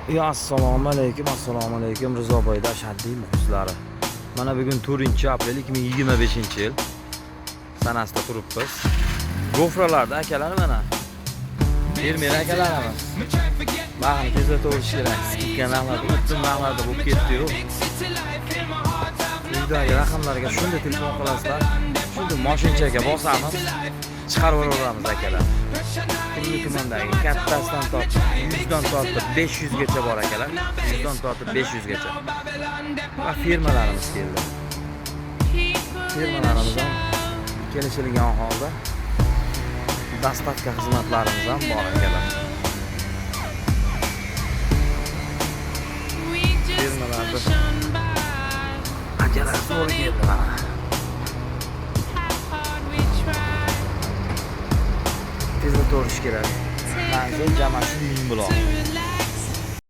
Yo, assalomu alaykum, assalomu alaykum, Rizoboyda ashaddiy muxlislari. Mana bugun 4-aprel 2025-yil sanasida turibmiz. Gofralarda akalar mana. Fermer akalarimiz. Narxini tezlataverish kerak. Skidka narxlarda, o'ttin narxlarda bo'lib ketdi-yu. Uydagi raqamlarga shunday telefon qilasizlar. Shunday moshinchaga bosamiz, chiqarib yuboramiz akalar. Turli tumandagi kattasidan tortib 100 dan tortib 500 gacha bor akalar. 100 dan tortib 500 gacha. Va firmalarimiz keldi. Firmalarimiz ham kelishilgan holda доставка xizmatlarimiz ham bor akalar. Firmalarda akalar zo'r keldi mana. Tezlataverish kerak. Manzil Jamasi Mingbuloq.